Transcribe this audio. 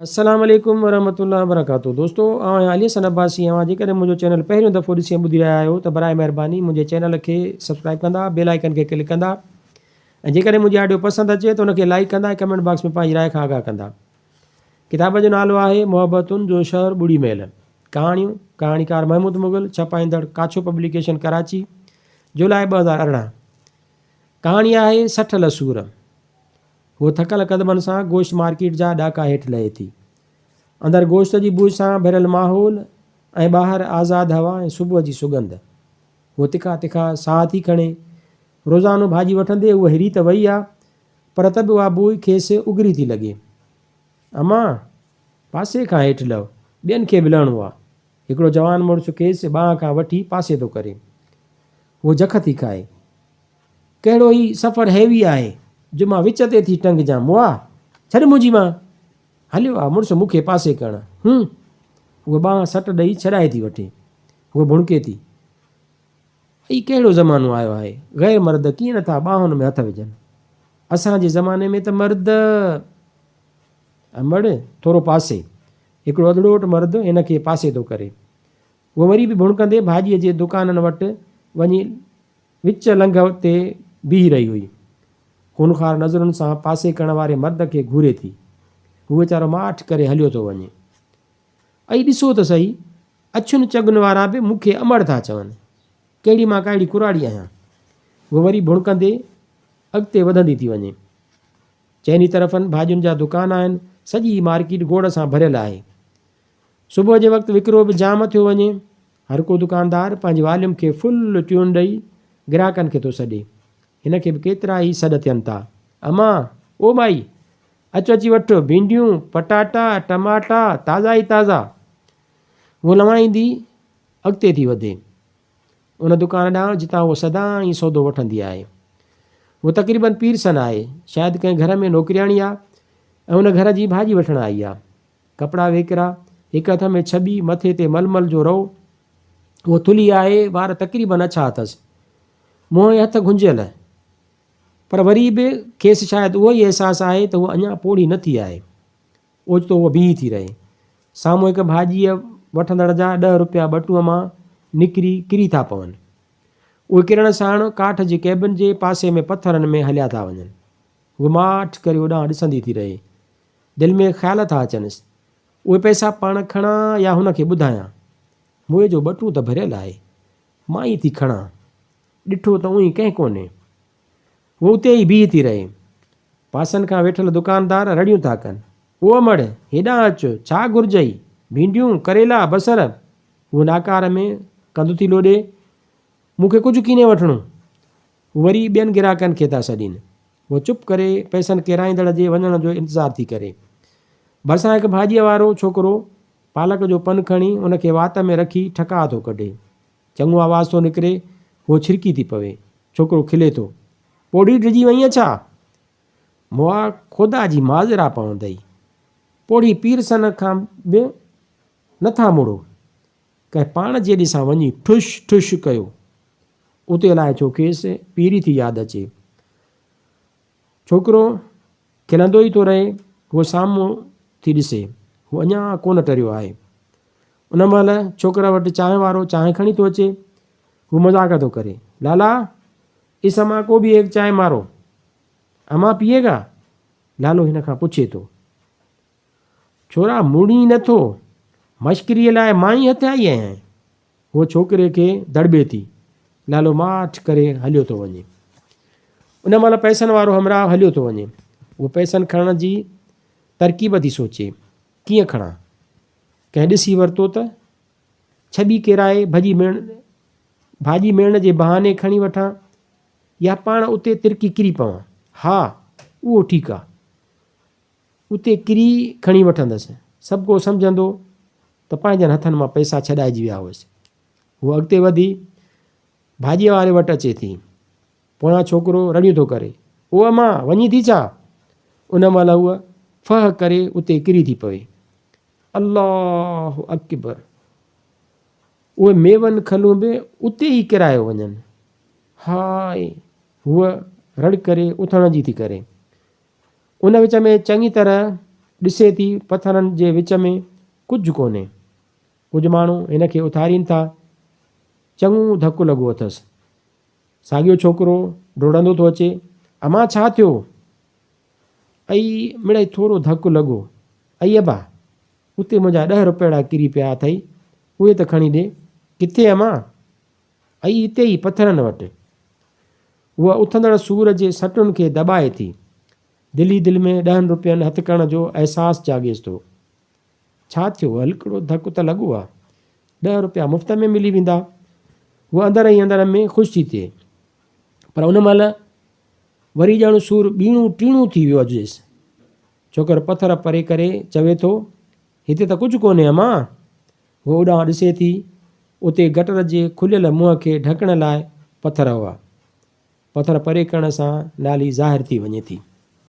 السلام عليڪم ورحمة الله وبرڪاته دوستو آئون آهيان علي حسن عباسي اوهان جيڪڏهن منهنجو چينل پهريون دفعو ڏسي ۽ ٻڌي رهيا آهيو ته برائي مهرباني منهنجي چينل کي سبسڪرائب ڪندا بيل آئيڪن کي ڪلڪ ڪندا ۽ جيڪڏهن منهنجي آڊيو پسند اچي ته ان کي لائيڪ ڪندا ۽ ڪمينٽ باڪس ۾ پنهنجي راء کان آگاهه ڪندا ڪتاب جو نالو آهي محبتن جو شهر ٻڙي ميل ڪهاڻيون ڪهاڻيڪار محمود مغل ڇپائيندڙ ڪاڇو پبليڪيشن ڪراچي جولاء 2018 ڪهاڻي آهي 60 لسور هوء ٿڪل قدمن سان گوشت مارڪيٽ جا ڏاڪا هيٺ لهي ٿي. اندر گوشت جي بوء سان ڀريل ماحول ۽ ٻاهر آزاد هوا ۽ صبح جي سڳنڌ. هوء تکا تکا ساهه ٿي کڻي. روزانو ڀاڄي وٺندي هوء هري ته وئي آ، پر ته به اها بوء کيس اگري ٿي لڳي. امان! پاسي کان هيٺ لهه، ٻين کي به لهڻو آ. هڪڙو جوان مڙس کيس ٻانهن کان وٺي پاسي ٿو ڪري. هوء جک ٿي کائي. ڪهڙو هي سفر هيوي آهي جو مان وچ تي ٿي ٽنگجان. مئا! ڇڏ منهنجي ٻانهن. هليو آ مڙس مون کي پاسي ڪرڻ. هون! هوء ٻانهن سٽ ڏئي ڇڏائي ٿي وٺي. هوء ڀڻڪي ٿي. هي ڪهڙو زمانو آيو آهي. غير مرد ڪيئن نه ٿا ٻانهن ۾ هٿ وجهن. اسان جي زماني ۾ ته مرد. امڙ! ٿورو پاسي. هڪڙو اڌڙوٽ مرد هن کي پاسي ٿو ڪري. هوء وري به ڀڻڪندي ڀاڄيء جي دڪانن وٽ وڃي وچ لنگهه تي بيهي رهي هئي. خونخوار نظرن سان پاسي ڪرڻ واري مرد کي گهوري ٿي. هو ويچارو ماٺ ڪري هليو ٿو وڃي. ائي ڏسو ته سهي، اڇن چڳن وارا به مون کي امڙ ٿا چون. ڪهڙي مان ڪاهڙي ڪراڙي آهيان. هوء وري ڀڻڪندي اڳتي وڌندي ٿي وڃي. چئني طرفن ڀاڄين جا دڪان آهن. سڄي مارڪيٽ گوڙ سان ڀريل آهي. صبح جي وقت وڪرو به جام ٿيو وڃي. هر ڪو دڪاندار پنهنجي واليوم کي فل ٽيون ڏئي گراهڪن کي ٿو سڏي. هن کي به ڪيترا ئي سڏ ٿين ٿا. امان! او مائي! اچ اچي وٺ ڀينڊيون، پٽاٽا، ٽماٽا، تازا ئي تازا. هوء لنوائيندي اڳتي ٿي وڌي. ان دڪان ڏانهن جتان هوء سدائين سودو وٺندي آهي. هوء تقريبن پيرسن آهي. شايد ڪنهن گهر ۾ نوڪرياڻي آ ۽ ان گهر جي ڀاڄي وٺڻ آئي آ. ڪپڙا ويڪرا، هڪ هٿ ۾ ڇٻي، مٿي تي ململ جو رئو. هوء ٿلهي آهي، وار تقريباً اڇا اٿس. منهن ۽ هٿ گهنجيل. پر وري به کيس شايد اهو ئي احساس آهي ته هوء اڃا پوڙهي نه ٿي آهي. اوچتو هوء بيهي ٿي رهي. سامهون هڪ ڀاڄيء وٺندڙ جا ڏهه روپيا ٻٽونء مان نڪري ڪري ٿا پون. اهي ڪرڻ ساڻ ڪاٺ جي ڪئبن جي پاسي ۾ پٿرن ۾ هليا ٿا وڃن. هوء ماٺ ڪري اوڏانهن ڏسندي ٿي رهي. دل ۾ خيال ٿا اچنس. اهي پئسا پاڻ کڻان يا هن کي ٻڌايان. موئي جو ٻٽون ته ڀريل آهي. مان ئي ٿي کڻان. ڏٺو ته اونهي ڪنهن ڪونهي. هوء اتي ئي بيهي ٿي رهي. پاسن کان ويٺل دڪاندار رڙيون ٿا ڪن. او امڙ! هيڏانهن اچ، ڇا گهرجئي؟ ڀينڊيون، ڪريلا، بصر؟ هوء ناڪار ۾ ڪنڌ ٿي لوڏي. مون کي ڪجهه ڪينهي وٺڻو. هو وري ٻين گراهڪن کي ٿا سڏين. هوء چپ ڪري پئسن ڪيرائيندڙ جي وڃڻ جو انتظار ٿي ڪري. ڀرسان هڪ ڀاڄيء وارو ڇوڪرو پالڪ جو پن کڻي ان کي وات ۾ رکي ٺڪاء ٿو ڪڍي. چڱو آواز ٿو نڪري، هوء ڇرڪي ٿي پوي. ڇوڪرو کلي ٿو. پوڙهي ڊڄي وئينء ڇا؟ مئا خدا جي معذرا پوندئي. پوڙهي پيرسن کان به نه ٿا مڙو. ڪنهن پاڻ جيڏي سان وڃي ٺش ٺش ڪيو. اتي الائي ڇو کيس پيري ٿي ياد اچي. ڇوڪرو کلندو ئي ٿو رهي. هوء سامهون ٿي ڏسي. هو اڃا ڪونه ٽريو آهي. ان مهل ڇوڪر وٽ چانهه وارو چانهه کڻي ٿو اچي. هو مذاق ٿو ڪري. لالا! اس امان ڪو به ايڪ چانهه مارو. امان پيئي گا؟ لالو هن کان پڇي ٿو. ڇورا مڙين نه ٿو. مشڪريء لاء مان ئي هٿ آئي آهيان. هوء ڇوڪري کي دڙٻي ٿي. لالو ماٺ ڪري هليو ٿو وڃي. ان مهل پئسن وارو همراهه هليو ٿو وڃي. هوء پئسن کڻڻ جي ترڪيب ٿي سوچي. ڪيئن کڻان؟ ڪنهن ڏسي ورتو ته؟ ڇٻي ڪيرائي ڀڄي ميڻ ڀاڄي ميڻ جي بهاني کڻي وٺان يا پاڻ اتي ترڪي ڪري پوان؟ ها، اهو ٺيڪ آ. اتي ڪري کڻي وٺندس. سڀ ڪو سمجهندو ته پنهنجن هٿن مان پئسا ڇڏائجي ويا هئس. هوء اڳتي وڌي ڀاڄيء واري وٽ اچي ٿي. پويان ڇوڪرو رڙيون ٿو ڪري، او امان، وڃين ٿي ڇا؟ ان مهل هوء ڦهه ڪري اتي ڪري ٿي پوي. الله اڪبر! اهي ميون کلون به اتي ئي ڪرايو وڃن. هاء! هوء رڙ ڪري اٿڻ جي ٿي ڪري. ان وچ ۾ چڱي طرح ڏسي ٿي پٿرن جي وچ ۾ ڪجهه ڪونهي. ڪجهه ماڻهو هن کي اٿارين ٿا. چڱو ڌڪ لڳو اٿس. ساڳيو ڇوڪرو ڊوڙندو ٿو اچي. امان ڇا ٿيو؟ ائي مڙئي ٿورو ڌڪ لڳو. ائي ابا! اتي منهنجا ڏهه روپيڙا ڪري پيا اٿئي، اهي ته کڻي ڏي. ڪٿي امان؟ ائي اتي ئي پٿرن وٽ. هوء اٿندڙ سور جي سٽن کي دٻائي ٿي. دل ئي دل ۾ ڏهن روپين هٿ ڪرڻ جو احساس جاڳيس ٿو. ڇا ٿيو، هلڪڙو ڌڪ ته لڳو آ. ڏهه روپيا مفت ۾ ملي ويندا. هوء اندر ئي اندر ۾ خوش ٿي ٿئي. پر ان مهل وري ڄڻ سور ٻيڻو ٽيڻو ٿي ويو هجيس. ڇوڪر پٿر پري ڪري چوي ٿو، هتي ته ڪجهه ڪونهي امان. هوء اوڏانهن ڏسي ٿي، اتي گٽر جي کليل منهن کي ڍڪڻ لاء پٿر هئا. پٿر پري ڪرڻ سان نالي ظاهر ٿي وڃي ٿي.